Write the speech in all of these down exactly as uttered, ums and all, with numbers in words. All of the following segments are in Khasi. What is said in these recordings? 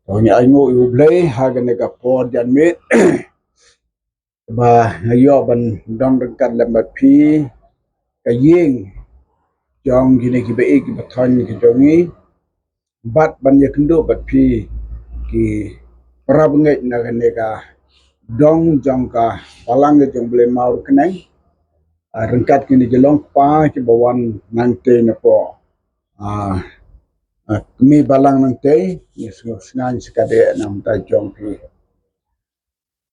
Ngi ainguh ïa U Blei ha kane ka por janmiet ba nga ïoh ban don ryngkat lem bad phi, ka ïing jong kine ki ba ïeit ki ba thoh ki jong ngi, bad ban ïakynduh bad phi ki para bangeit na kane ka dong jong ka balang ka jong U Blei Mawryngkneng. Ah, ryngkat kine ki longkpa ki ba wan nangtei napoh, ah, ah, kmie balang nangtei, ngi sngewsngaiñ sa ka dei na ka bynta jong phi.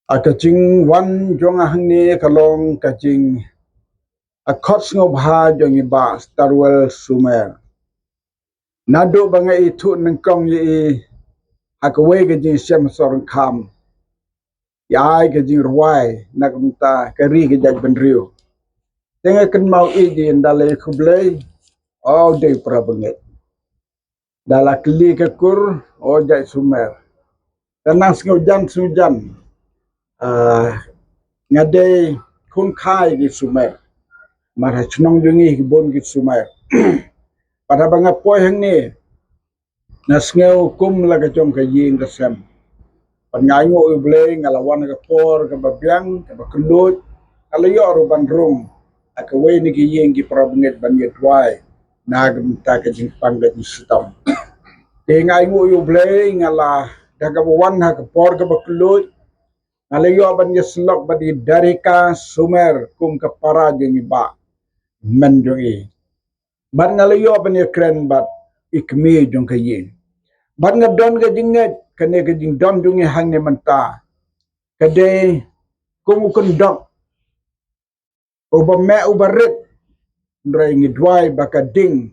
Ah, ka jingwan jong nga hangne ka long ka jing, ah, khot sngewbha jong i Bah Starwell Sumer. Naduh ba nga ithuh nyngkong ïa i ha kawei ka jingshem sorngkham, ïa i ka jingrwai na ka bynta ka ri ka jaitbynriew. Te nga kynmaw ïa i, ynda la ïa khublei, o dei para bangeit. Da la kylli ka kur, o jait Sumer. Te nang sngewjan sngewjan, ah, nga dei khun kha ïa ki Sumer. Namar ha shnong jong ngi ki bun ki Sumer. Pat haba nga poi hangne, nga sngew kum la ka jong ka ïing ka sem. Pat nga ainguh ïa U Blei, nga la wan ha ka por kaba biang, kaba kylluid, nga la ïoh ruh ban rung ha kawei na ki ïing ki para bangeit ban ïa duwai na ka bynta ka jingpang ka jingshitom. Te nga ainguh ïa U Blei, nga la, da kaba wan ha ka por kaba kylluid, nga la ïoh ban ïasyllok bad i Darika Sumer kum ka para jong i Bah, men jong i. Bad nga la ïoh ban ïakren bad i kmie jong ka ïing. Bad nga don ka jingngeit, kane ka jingdon jong ngi hangne mynta ka dei kum u kyndok uba meh uba rit. Hynrei ngi duwai ba ka ding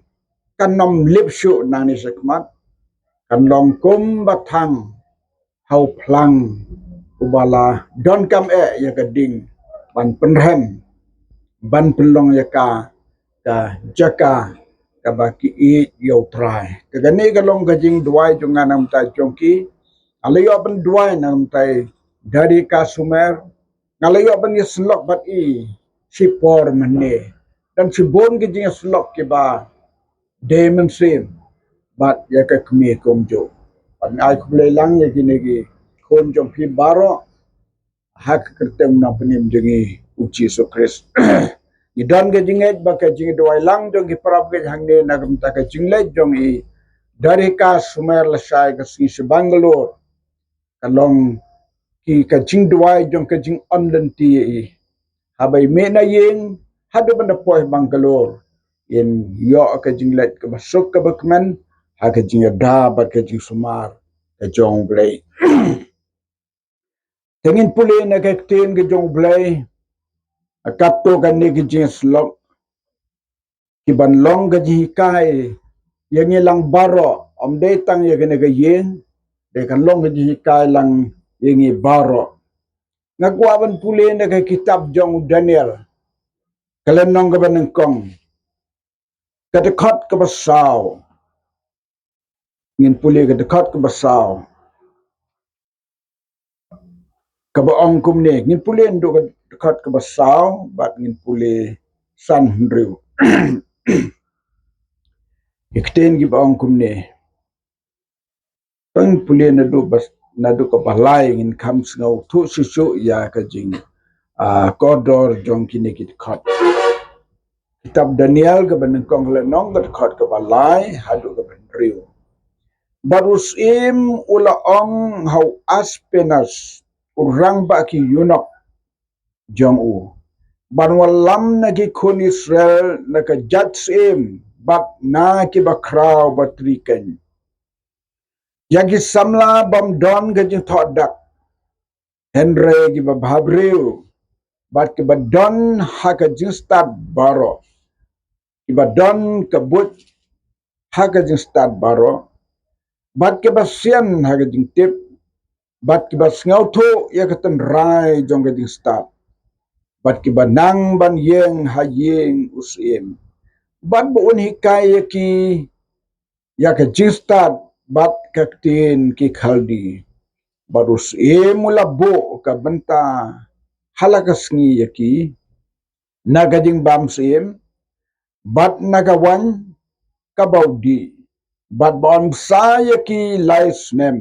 kan ym lip shuh nangne shakhmat, kan long kum ba thang ha u phlang uba la donkam eh ïa ka ding ban pynrhem, ban pynlong ïa ka ka jaka kaba ki ïeit ïa U Trai. Te kane ka long ka jingduwai jong nga na ka bynta jong ki. Nga la ïoh ban duwai na ka bynta i Darika Sumer. Nga la ïoh ban ïasyllok bad i shipor mynne. Don shibun ki jingïasyllok kiba dei mynsiem bad ïa ka kmie kumjuh. Bad nga ai khublei lang ïa kine ki khun jong phi baroh ha ka kyrteng u Nongpynim jong ngi U Jisu Khrist. Ngi don ka jingngeit ba ka jingduwai lang jong ki para bangeit hangne na ka bynta ka jingleit jong i Darika Sumer lashai ka sngi sha Bangalore, ka long ki ka jingduwai jong ka jingong lynti ïa i. Haba i mih na ïing haduh ban da poi Bangalore, in ïoh ka jingleit kaba suk kaba kmen ha ka jingïada bad ka jingsumar ka jong U Blei. Te ngin pule na ka ktien ka jong U Blei, katto katne ki jingïasyllok ki ban long ka jinghikai ïa ngi lang baroh, ym dei tang ïa kane ka ïing, dei kan long ka jinghikai lang ïa ngi baroh. Nga kwah ban pule na ka kitab jong u Daniel, ka lynnong kaba nyngkong, ka dkhot kaba saw. Ngin pule ka dkhot kaba saw, kaba ong kumne. Ngin pule naduh ka dkhot kaba saw bad ngin pule san hynriew. Ki ktien kiba ong kumne. Tang pule naduh bas, naduh kaba lai, ngin kham sngewthuh shuh shuh ïa ka jing, ah, kordor jong kine ki dkhot. Kitab Daniel kaba nyngkong, lynnong, ka dkhot kaba lai haduh kaba hynriew. Bad u syiem u la ong ha u Aspenas, u rangbah ki eunuch jong u, ban wallam na ki khun Israel na ka jait syiem bad na kiba khraw ba triken, ïa ki samla bym don ka jingthoh dak, hynrei kiba bhabriew bad kiba don ha ka jingstad baroh, kiba don ka buit ha ka jingstad baroh, bad kiba sian ha ka jingtip, bad kiba sngewthuh ïa ka tynrai jong ka jingstad, bad kiba nang ban ïeng ha ïing u syiem, bad ba un hikai ïa ki ïa ka jingstad bad ka ktien ki Khaldi. Bad u syiem u la buh ka bynta ha la ka sngi ïa ki na ka jingbam syiem bad na ka waiñ kaba u dih, bad ba un bsa ïa ki lai snem.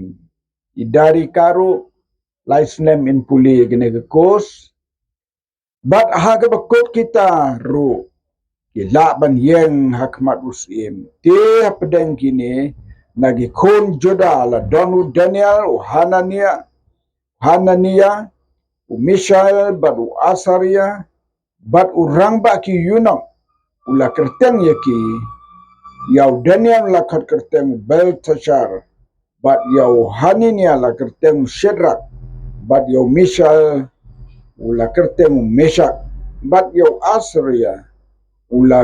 i Darius ruh, lai snem in pule ïa kane ka course. Bad ha kaba kut kita ruh, ki lah ban ïeng ha khmat u syiem. Te hapdeng kine, na ki khun Judah la don u Daniel, u Hananiah, Hananiah, u Mishael, bad u Asariah, bad u rangbah ki eunuch, u la kyrteng ïa ki, ïa u Daniel la khot kyrteng u Belteshazzar, bad ïa u Hananiah la kyrteng u Shadrak, bad ïa u Mishael, u la kyrteng u Meshak, bad ïa u Asariah, u la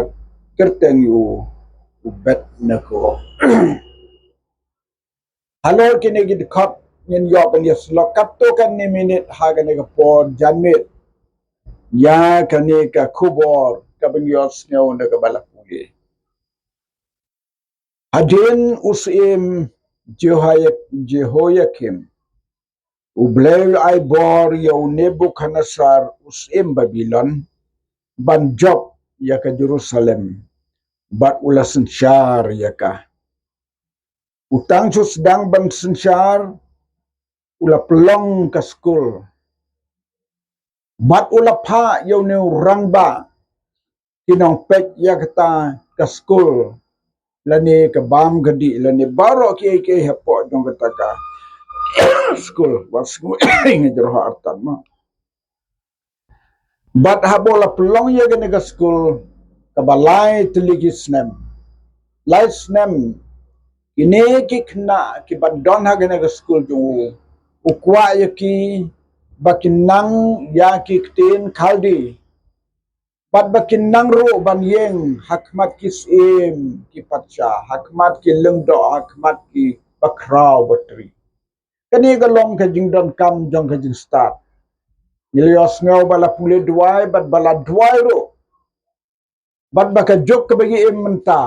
kyrteng ïa u, u Abednego. Halor kine ki dkhot ngin ïoh ban ïa sylloh katto katne minit ha kane ka por janmiet ïa kane ka khubor kaba ngi ïohsngew na kaba la pule. Hadien u syiem Jehoiak-, Jehoiakim, U Blei u la ai bor ïa u Nebukhadnessar u syiem Babilon ban jop ïa ka Jerusalem, bad u la synshar ïa ka. U tang shu sdang ban synshar, u la pynlong ka skul. Bad u la phah ïa une u rangbah, ki nongpeit ïa kata ka skul, lane ka bam ka dih, lane baroh kiei kiei hapoh jong kata ka skul. Wat sngew nga jrong artat mo. Bad haba u la pynlong ïa kane ka skul kaba lai tylli ki snem. Lai snem, kine ki khynnah kiba don ha kane ka skul jong u, u kwah ïa ki ba kin nang ïa ki ktien Khaldi. Bad ba kin nang ruh ban ïeng ha khmat ki syiem ki patsha, ha khmat ki lyngdoh, ha khmat ki bakhraw batri. Kane ka long ka jingdonkam jong ka jingstad. Ngi la ïohsngew ba la pule duwai, bad ba la duwai ruh. Bad ba ka juk kaba ngi im mynta,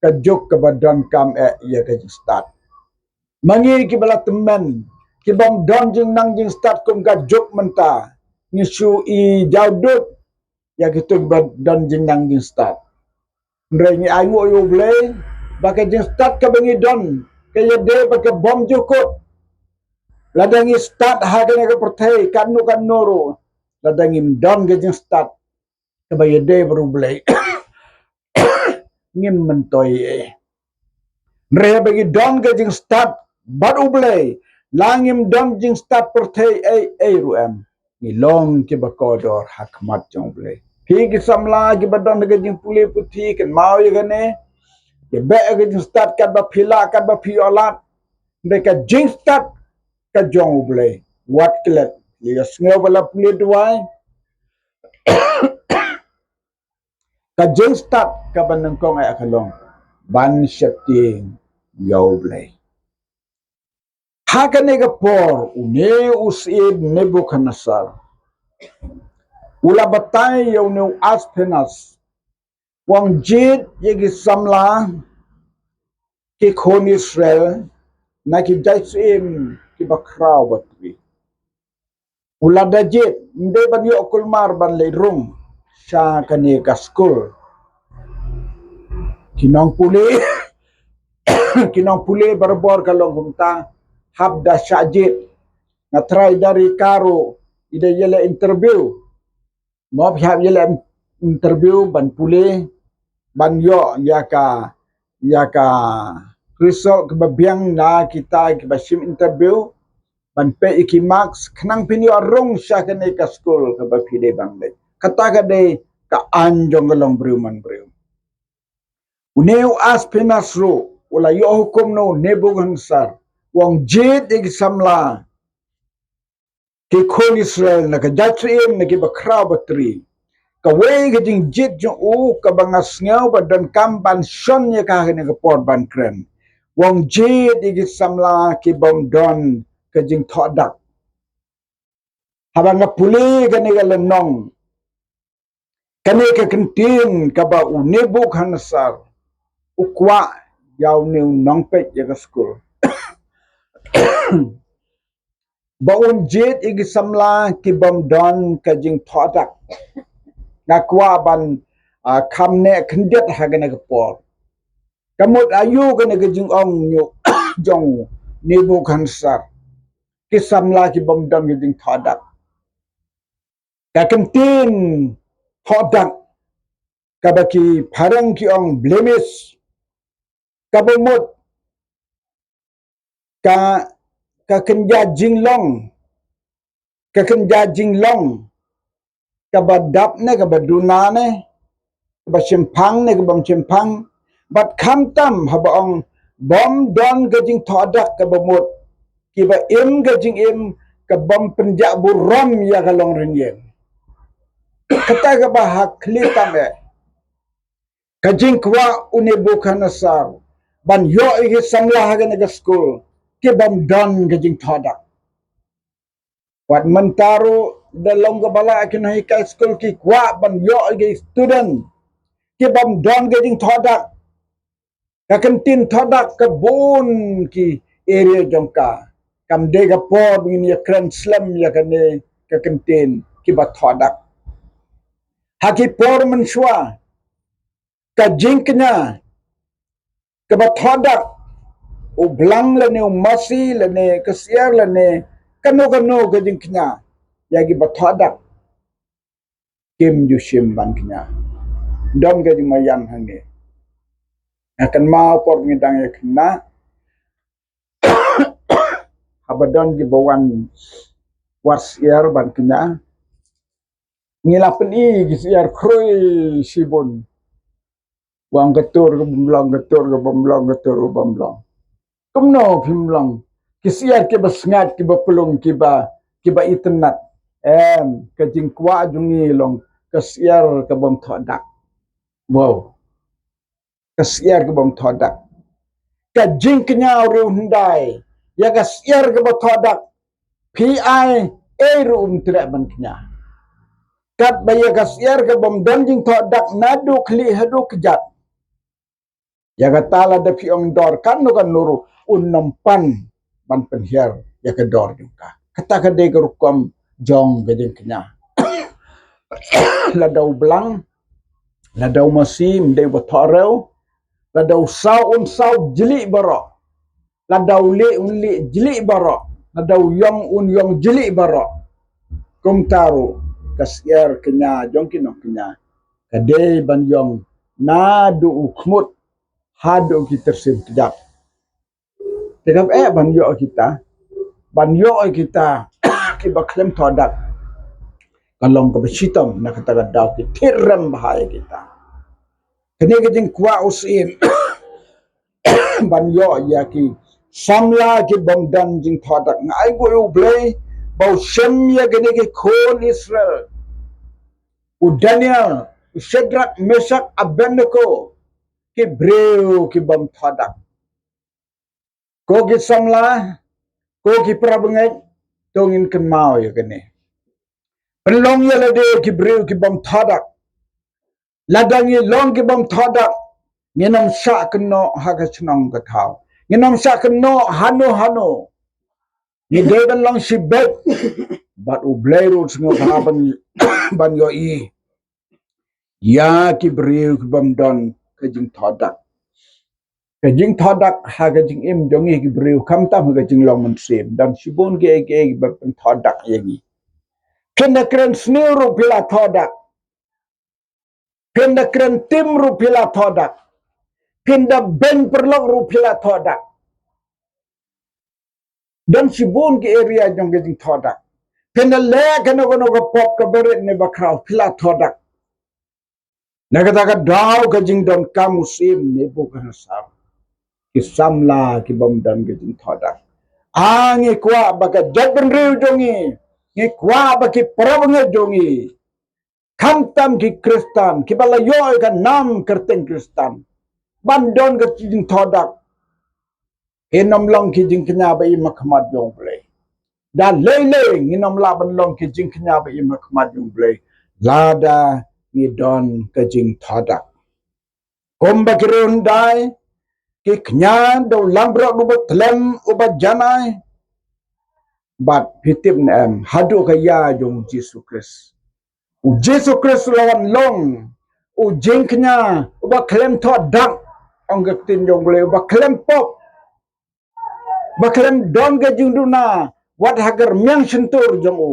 ka juk kaba donkam eh ïa ka jingstad. Ma ngi kiba la tymmen, kibym don jingnang jingstad kum ka juk mynta, ngi shu i jaw dud ïa kito kiba don jingnang jingstad. Hynrei ngi ainguh ïa U Blei ba ka jingstad kaba ngi don ka ïadei bad ka bymjukut. Lada ngi stad ha kane ka pyrthei katno katno ruh, lada ngim don ka jingstad kaba ïadei bad U Blei, ngim myntoi ei. Hynrei haba ngi don ka jingstad bad U Blei, la ngim don jingstad pyrthei ei ei ruh em, ngi long kiba kordor ha khmat jong U Blei. Phi ki samla kiba don ha ka jingpule puthi, kynmaw ïa kane. Ïa beh ka jingstad katba phi lah, katba phi ïoh lad. Hynrei ka jingstad ka jong U Blei. Wat klet, ïa sngew ba la pule duwai. Ka jingstad kaba nyngkong eh ka long ban sheptieng ïa U Blei. Ha kane ka por une u syiem Nebukhadnessar u la batai ïa une u Ashpenaz, u ong jied ïa ki samla ki khun Israel na ki jait syiem kiba khraw batri. U la da jied, ym dei ban ïoh kulmar ban leit rung sha kane ka skul. Ki nongpule, ki nongpule barabor ka long kumta, hap da shah jied. Nga tharai Darius ruh i da ïaleh interview. Mo, phi hap ïaleh interview ban pule, ban ïoh ïa ka, ïa ka result kaba biang na kita kiba shim interview, ban peit ïa ki marks, khnang phin ïoh rung sha kane ka skul kaba phi dei ban leit. Kata ka dei ka aiñ jong ka longbriew manbriew. Une u Ashpenaz ruh u la ïoh hukum na u Nebukhadnessar, u ong jied ïa ki samla ki khun Israel na ka jait syiem na kiba khraw batri. Kawei ka jingjied jong u kaba nga sngew ba donkam ban shon ïa ka ha kane ka por ban kren. U ong jied ïa ki samla kibym don ka jingthoh dak. Haba nga pule kane ka lynnong, kane ka kyntien kaba u Nebukhadnessar u kwah ïa une u nongpeit ïa ka skul. Ba un jied ïa ki samla kibym don ka jingthoh dak. Nga kwah ban, ah, kham neh khyndiat ha kane ka por. Ka mut aïu kane ka jingong jong u Nebukhadnessar. ki samla ki bym don ka jingthoh dak. Ka kyntien thoh dak, kaba ki phareng ki ong blemish, kaba mut ka, ka kynja jinglong, ka kynja jinglong, kaba dap ne kaba duna ne, kaba shemphang ne kaba ym shemphang. Bad khamtam haba ong bym don ka jingthoh dak, kaba mut kiba im ka jingim ka bym pynjah burom ïa ka longrynieng. Kata kaba ha khlieh tam eh ka jingkwah u Nebukhadnessar ban ïoh ïa ki samla ha kane ka skul ki bym don ka jingthoh dak. Wat mynta ruh da long kaba lah ki nonghikai skul ki kwah ban ïoh ïa ki student ki bym don ka jingthoh dak. Ka kyntien thoh dak ka bun ki area jong ka. Kam dei ka por ngin ïa kren slem ïa kane ka kyntien kiba thoh dak. Ha ki por mynshuwa ka jingkñia kaba thoh dak, u blang lane u masi lane ka syiar lane kano kano ka jingkñia ïa kiba thoh dak, kim ju shim ban kñia. Don ka jingmaïan hangne. Nga kynmaw por ngi dang ïa khynnah, haba don kiba wan wad syiar ban kñia, ngi la pyni ki syiar khrui shibun. Wan ka tur ka bym long, ka tur ka bym long, ka tur ka bym long. Kumno phim long? Ki syiar kiba sngaid, kiba pylung, kiba, kiba itynnat. Em, ka jingkwah jong ngi long ka syiar ka bym thoh dak. Wow. Ka syiar ka bym thoh dak. Ka jingkñia u riewhyndai ïa ka syiar kaba thoh dak, phi ai ei ruh um treh ban kñia. Katba ïa ka syiar ka bym don jingthoh dak naduh khlieh haduh kjat. Ïa kata lada phi ong dor kano kano ruh un ym pan ban pynhiar ïa ka dor jong ka. Kata ka dei ka rukom jong ka jingkñia. Lada u blang, lada u masi, ym dei ba thoh rew, lada u saw un saw jlieh baroh. Lada u lieh un lieh jlieh baroh, lada u ïong un ïong jlieh baroh. Kumta ruh ka syiar kñia jong ki nongkñia ka dei ban ïong naduh u khmut haduh ki tyrsim kjat. Te kam eh ban ïoh kita, ban ïoh kita kiba khlem thoh dak. Ka long kaba shitom, na kata ka daw ki thied rem bha ïa kita. Kane ka jingkwah u Syiem ban ïoh ïa ki samla ki bym don jingthoh dak. Nga ai nguh ïa U Blei ba u shim ïa kine ki khun Israel, u Daniel, u Shadrak, Meshak, Abednego, ki briew ki bym thoh dak. Ko ki samla, ko ki parabangeit, to ngin kynmaw ïa kane. Pynlong ïa lade ki briew ki bym thoh dak. Lada ngi long ki bym thoh dak, ngin ym shah kynnoh ha ka shnong ka thaw, ngin ym shah kynnoh hano hano. Ngi dei ban long shibit bad U Blei ruh u sngewbha ban, ban ïohi ïa ki briew ki bym don ka jingthoh dak. Ka jingthoh dak ha ka jingim jong ngi ki briew, khamtam ha ka jinglong mynsiem, don shibun kiei kiei kiba pynthoh dak ïa ngi. Phin da kren sniew ruh phi la thoh dak. Phin da kren tim ruh phi la thoh dak. Phin da beiñ paralok ruh phi la thoh dak. Don shibun ki area jong ka jingthoh dak. Phin da leh kano kano ka pop kaba rit ne ba khraw phi la thoh dak. Na kata ka daw ka jingdonkam u Syiem Nebukhadnessar, ki samla ki bym don ka jingthoh dak. A ngi kwah ba ka jaitbynriew jong ngi, ngi kwah ba ki parabangeit jong ngi, khamtam ki Khristan kiba la ïoh ïa ka nam kyrteng Khristan, ban don ka jingthoh dak. Ngin ym long ki jingkñia ba im ha khmat jong U Blei. Da lei lei ngin ym lah ban long ki jingkñia ba im ha khmat jong U Blei lada ngi don ka jingthoh dak. Kumba ki riewhyndai ki kñia da u langbrot uba tlem uba janai. Bad phi tip ne em, haduh ka ïa jong U Jisu Khrist, U Jisu Khrist u la wan long u jingkñia uba khlem thoh dak, ong ka ktien jong U Blei, uba khlem pop, ba khlem don ka jingduna, wat ha ka rmiang shyntur jong u,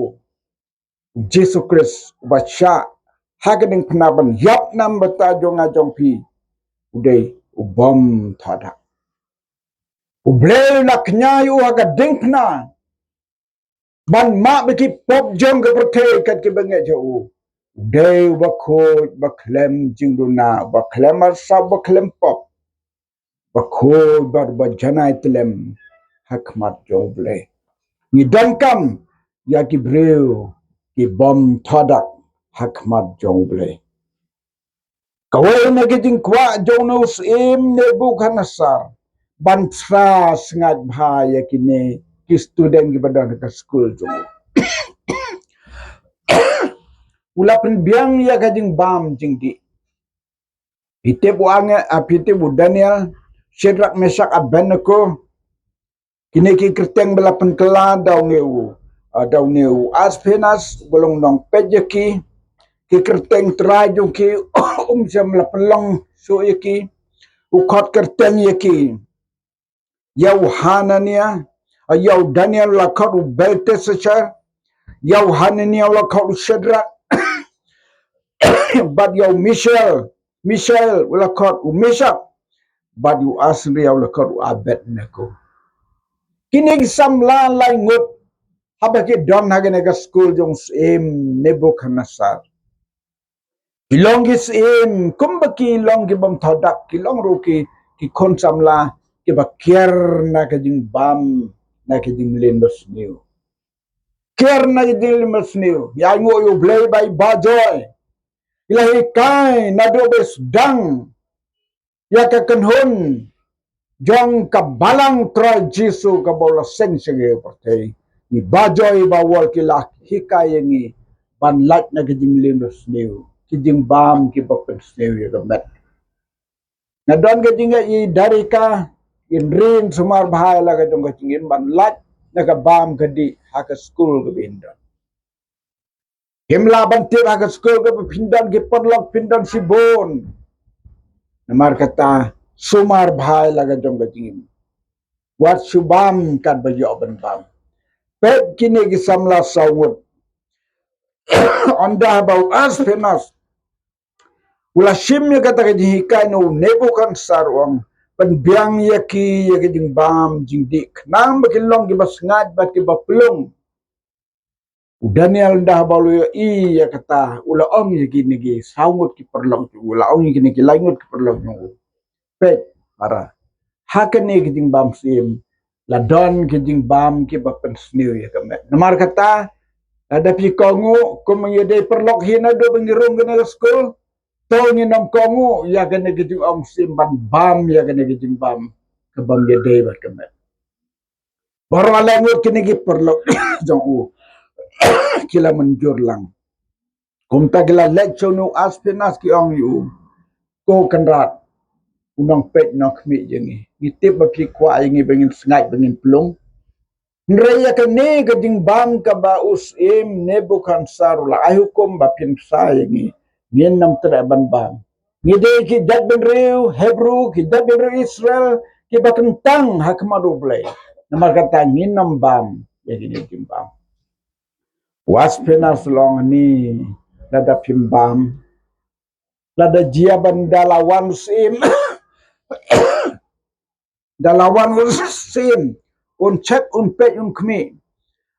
u Jisu Khrist uba shah ha ka diengphna ban ïap namar kata jong nga jong phi, u dei u bym thoh dak. U Blei u la kñia ïa u ha ka diengphna ban map ïa ki pop jong ka pyrthei kat kiba ngeit ha u. U dei uba khuid, uba khlem jingduna, uba khlem arsap, uba khlem pop, uba khuid bad uba janai tyllem ha khmat jong u Blei. Ngi donkam ïa ki briew ki bym thoh dak ha khmat jong u Blei. Kawei na ki jingkwah jong u syiem Nebukhadnessar ban phra sngaid bha ïa kine ki student kiba don ha ka skul jong u. U la pynbiang ïa ka jingbam jingdih. Phi tip u angel, ah, phi tip u Daniel, Shadrach, Meshach, Abednego. Kine ki kyrteng ba la pynkylla da une u, ah, da une u Ushpennessar, ba long nongpeit ïa ki. Ki kyrteng trai jong ki, um shym la pynlong shuh ïa ki. U khot kyrteng ïa ki. Ïa u Hananiah, ah, ïa u Daniel la khot u Belteshazzar. Ïa u Hananiah la khot u Shadrach. Bad ïa u Mishael, Mishael u la khot u Meshach. Bad ïa u Azariah u la khot u Abednego. Kine ki samla lai ngut haba ki don ha kane ka skul jong u syiem Nebukhadnessar. Ki long ki syiem, kumba ki long ki bym thoh dak, ki long ruh ki, ki khun samla kiba kiar na ka jingbam, na ka jingmlien basniew. Kiar na ka jingmlien basniew. Ïa ngi ïa u Blei ba i bahjoi. I la hikai naduh ba sdang ïa ka kynhun jong ka balang Trai Jisu kaba u la seng sha ka pyrthei. Ngi bahjoi ba u Blei ki la hikai ïa ngi ban lait na ka jingmlien basniew, ki jingbam kiba pynsniew ïa ka met. Nga don ka jingngeit ïa i Darika, in rin sumar bha ïa la ka jong ka jingim ban lait na ka bam ka dih ha ka skul kaba in don. Phim lah ban tip ha ka skul kaba phin don ki paralok phin don shibun. Namar kata sumar bha ïa la ka jong ka jingim. Wat shu bam katba ïoh ban bam. Peit kine ki samla saw ngut. Ynda ba u Ushpennessar u la shim ïa kata ka jinghikai na u Nebukhadnessar u ong, pynbiang ïa ki ïa ka jingbam jingdih khnang ba kin long kiba sngaid bad kiba plung. U Daniel ynda ba u la ïohi ïa kata u la ong ïa kine ki saw ngut ki paralok jong u, u la ong ïa kine ki lai ngut ki paralok jong u. Peit para. Ha kane ka jingbam syiem la don ka jingbam kiba pynsniew ïa ka met. Namar kata lada phi kohnguh kum ngi dei paralok hi naduh ba ngi rung kane ka skul, to ngin ym kohnguh ïa kane ka jingong syiem ban bam ïa kane ka jingbam kaba ïadei bad ka met. Baroh lai ngut kine ki paralok jong u ki la mynjur lang. Kumta ki la leit sha une u Ushpennessar ki ong ïa u, ko Kynrad, u nongpeit nongkhmih jong ngi, ngi tip ba phi kwah ïa ngi ba ngin sngaid ba ngin plung. Hynrei ïa kane ka jingbam kaba u syiem Nebukhadnessar u la ai hukum ba phin phra ïa ngi, ngin ym treh ban bam. Ngi dei ki jaitbynriew Hebru, ki jaitbynriew Israel kiba kyntang ha khmat u Blei. Namar kata ngin ym bam ïa kine ki jingbam. U Ushpennessar u ong, ni lada phim bam, lada jia ban da la wan u syiem, da la wan u syiem, un check, un peit, un khmih.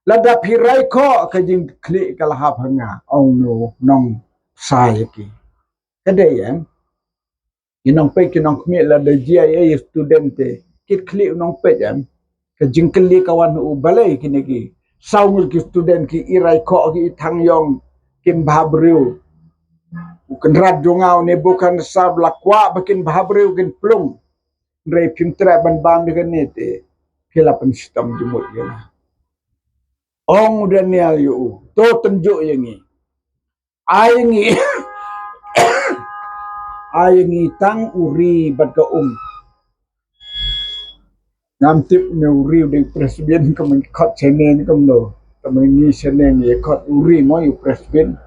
Lada phi rai khoh ka jingkhlieh ka la hap ha nga, ong une u nongphra ïa ki. Ka dei em? Ki nongpeit ki nongkhmih lada jia ïa i student te ki khlieh u nongpeit em? Ka jingkylli ka wan u balei kine ki saw ngut ki student ki i rai khoh ki i thang ïong kim bha briew. U Kynrad jong nga u Nebukhadnessar u la kwah ba kin bha briew kin plung. Hynrei phim treh ban bam ïa kane te phi la pynshitom jingmut ïa nga. Ong u Daniel ïa u, to tynjuh ïa ngi. Ai ngi, ai ngi tang u ri bad ka um. Ngam tip ne u ri u dei u Presbyterian, ka mut khot shaneng kumno. Ka mut ngi shaneng ngi khot u ri mo ïa u Presbyterian.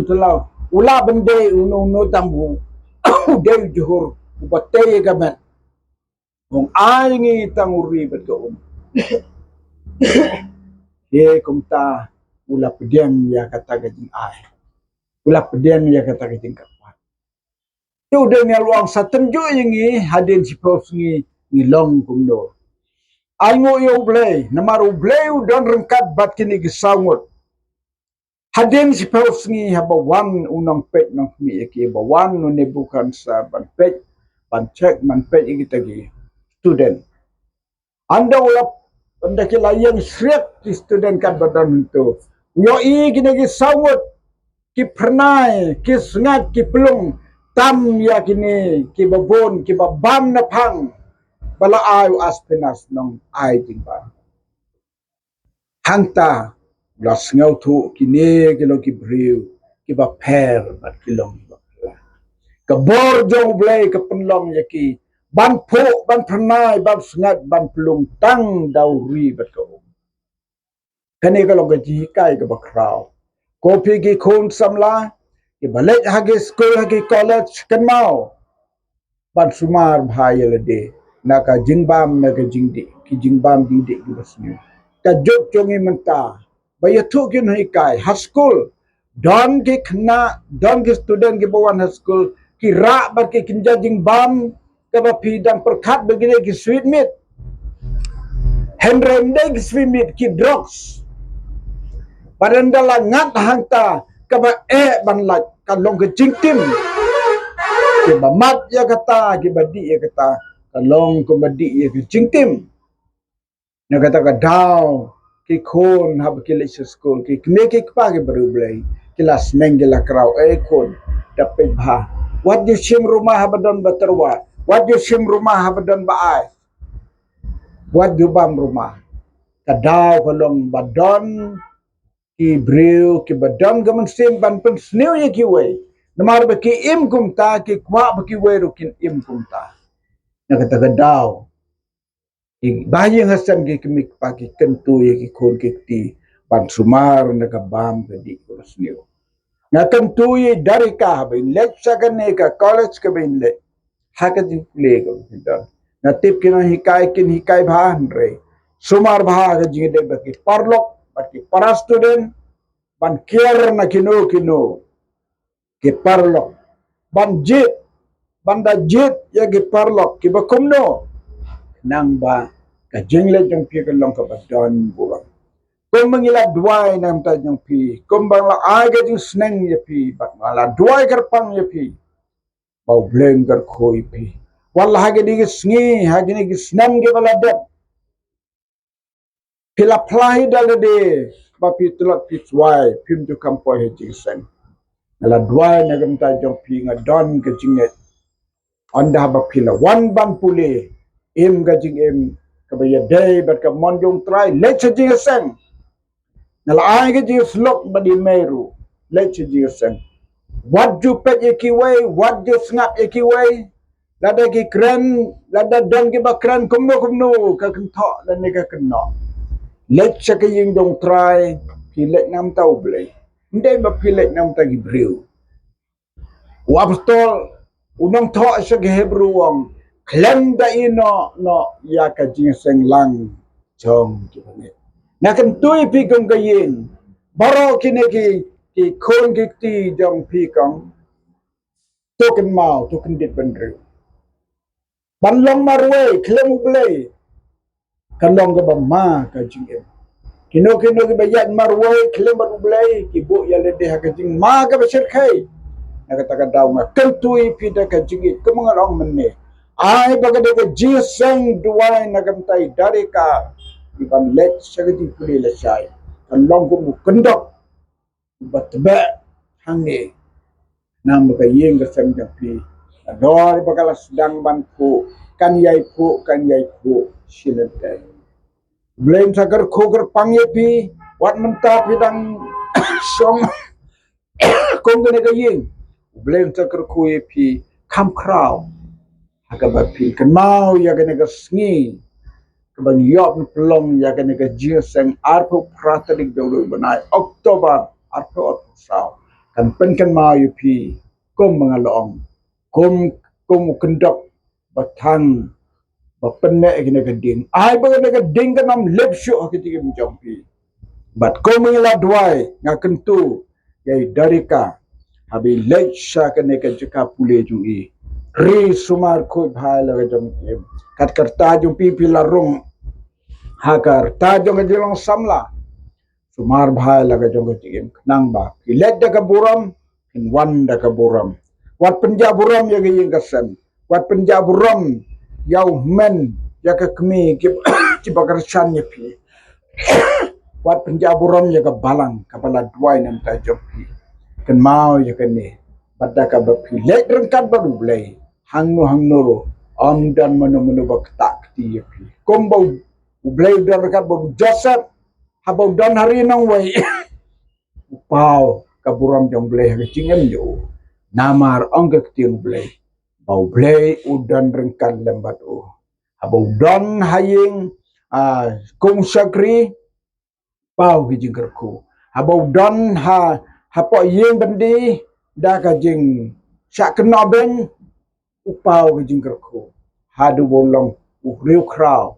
Te la u lah ban dei uno uno tang u, u dei u jhur uba tei ïa ka met. Ong ai ngi tang u ri bad ka um. Te kumta u la pdiang ïa kata ka jingai. U la pdiang ïa kata ka jingkyrpad. Te u Daniel u ong sa tynjuh ïa ngi hadien shiphew sngi ngi long kumno. Ai nguh ïa U Blei, namar U Blei u don ryngkat bad kine ki saw ngut. Hadien shiphew sngi haba wan u nongpeit nongkhmih ïa ki, ba wan u Nebuchadnezzar ban peit, ban check, ban peit ïa kita ki student. Ynda u la, ynda ki la ïeng shriek ki student kat ba don hangto, u ïohi kine ki saw ngut ki phyrnai, ki sngaid, ki plung tam ïa kine kiba bun, kiba bam na phang ba la ai u Aspenas nongai jingbam. Hangta u la sngewthuh kine ki long ki briew kiba pher bad ki long kiba pher. Ka bor jong U Blei ka pynlong ïa ki ban phuh, ban phyrnai, ban sngaid, ban plung tang da u ri bad ka um. Kane ka long ka jinghikai kaba khraw. Ko phi ki khun samla kiba leit ha ki skul, ha ki college, kynmaw ban sumar bha ïa lade na ka jingbam, na ka jingdih, ki jingbam jingdih kiba sniew. Ka juk jong ngi mynta ba ïathuh ki nonghikai ha skul, don ki khynnah, don ki student kiba wan ha skul ki rah bad ki kynja jingbam kaba phi dang pyrkhat ba ki dei ki sweet meat. Hynrei ym dei ki sweet meat, ki drugs. Bad ynda la ngat hangta kaba eh ban lait, ka long ka jingtim. Kiba mat ïa kata, kiba dih ïa kata, ka long kumba dih ïa ka jingtim. Na kata ka daw ki khun haba ki leit sha skul, ki kmie ki kpa kiba riewblei, ki la sneng, ki la kraw, "Ei khun, da peit bha. Wat ju shim ruma haba don ba tyrwa. Wat ju shim ruma haba don ba ai. Wat ju bam ruma." Ka daw ka long ba don ki briew kiba don ka mynsiem ban pynsniew ïa kiwei. Namar ba ki im kumta, ki kwah ba kiwei ruh kin im kumta. Na kata ka daw, ki ba ïing ha sem, ki kmie ki kpa ki kyntu ïa ki khun ki kti ban sumar na ka bam ka dih kaba sniew. Nga kyntu ïa i Darika haba in leit sha kane ka college kaba in leit, ha ka jingpule kaba in don, nga tip ki nonghikai kin hikai bha, hynrei sumar bha ka jingïadei bad ki paralok, bad ki para student, ban kiar na kino kino ki paralok, ban jied, ban da jied ïa ki paralok kiba kumno, nangba ka jingleit jong phi kan long kaba don burom. Kumba ngi la duwai na ka bynta jong phi, kumba la ai ka jingsneng ïa phi, bad nga la duwai kyrpang ïa phi ba U Blei un kyrkhu ïa phi. Wat la ha kine ki sngi, ha kine ki snem kiba la dep, phi la phla hi da lade ba phi tlot phi swai, phim ju kham poi ha jingseng. Nga la duwai na ka bynta jong phi, nga don ka jingngeit. Ynda haba phi la wan ban pule, im ka jingim kaba ïadei bad ka mon jong U Trai, leit sha jingseng. Nga la ai ka jingïasyllok bad i mei ruh, leit sha jingseng. Wat ju peit ïa kiwei, wat ju sngap ïa kiwei. Lada ki kren, lada don kiba kren kumno kumno, ka kynthoh lane ka kynnoh, leit sha ka ïing jong U Trai, phi leit na ka bynta U Blei. Ym dei ba phi leit na ka bynta ki briew. U apostol, u nongthoh sha ki Hebru u ong, khlem da ïehnoh noh ïa ka jingseng lang jong ki bangeit. Nga kyntu ïa phi kum ka ïing, baroh kine ki, ki khun ki kti jong phi kong, to kynmaw, to kyndit bynriew. Ban long marwei khlem U Blei ka long kaba ma ka jingim. Kino kino kiba ïaid marwei khlem bad U Blei ki buh ïa lade ha ka jingma kaba shyrkhei. Na kata ka daw nga kyntu ïa phi da ka jingïeit kumba nga la ong mynne, ai ba ka dei ka jingseng, duwai na ka bynta i Darika, ban leit sha ka jingpule lashai, kan long kum u kyndok ba tbeh hangne. Namar ka ïing ka sem jong phi, ka dor ba ka la sdang ban phuh, kan ïai phuh, kan ïai phuh shi lynter. Blei un sa kyrkhu kyrpang ïa phi, wat mynta phi dang shong kum kane ka ïing. Blei un sa kyrkhu ïa phi kham khraw, ha kaba phin kynmaw ïa kane ka sngi kaba ngi ïoh pynlong ïa kane ka jingseng, arphew phra tarik jong u bnai October arphew arphew saw. Kan pynkynmaw ïa phi kum ba nga la ong, kum, kum u kyndok ba thang ba pynneh ïa kane ka ding. Ai ba kane ka ding kan ym lip shuh ha ka jingim jong phi. Bad kum ngi la duwai, nga kyntu ïa i Dorika, haba i leit sha kane ka jaka pule jong i, ri sumar khuid bha ïa la ka jong i. Kat ka rta jong phi phi la rung ha ka rta jong ka jinglong samla. Sumar bha ïa la ka jong ka jingim, khnang ba phi leit da ka burom, phin wan da ka burom. Wat pynjah burom ïa ka ïing ka sem. Wat pynjah burom ïa u hynmen, ïa ka kmie ki, kiba kyrshan ïa phi. Wat pynjah burom ïa ka balang kaba la duwai na ka bynta jong phi. Kynmaw ïa kane, bad da kaba phi leit ryngkat bad U Blei, hangno hangno ruh ym don mano mano ba ktah kti ïa phi. Kumba U Blei u don ryngkat bad u Joseph haba u don ha ri nongwei. U paw ka burom jong U Blei ha ka jingim jong u. Namar ong ka ktien U Blei ba U Blei u don ryngkat lem bad u. Haba u don ha ïing, ah, kum shakri, paw ka jingkyrkhu. Haba u don ha, hapoh ïing byndi da ka jingshah kynnoh beiñ, u paw ka jingkyrkhu. Haduh ba u long u riewkhraw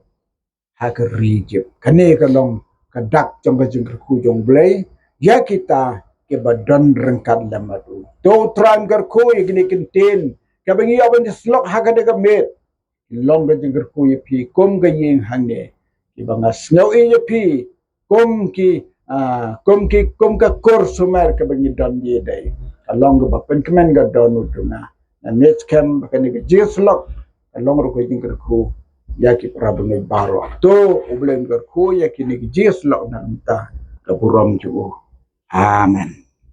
ha ka ri Ijipt. Kane ka long ka dak jong ka jingkyrkhu jong U Blei ïa kita kiba don ryngkat lem bad u. To U Trai un kyrkhu ïa kine ki ktien kaba ngi ïoh ban ïa slok ha kane ka miet. Long ka jingkyrkhu ïa phi kum ka ïing hangne, kiba nga sngew ïa phi kum ki, ah, kum ki, kum ka kur sumer kaba ngi don ïa dei. Ka long kaba pynkmen ka don u duna. Nga ngeit skhem ba kane ka jingïaslok ka long ruh ka jingkyrkhu ïa ki para bangeit baroh. To U Blei un kyrkhu ïa kine ki jingïaslok na ka bynta ka burom jong u. Amen.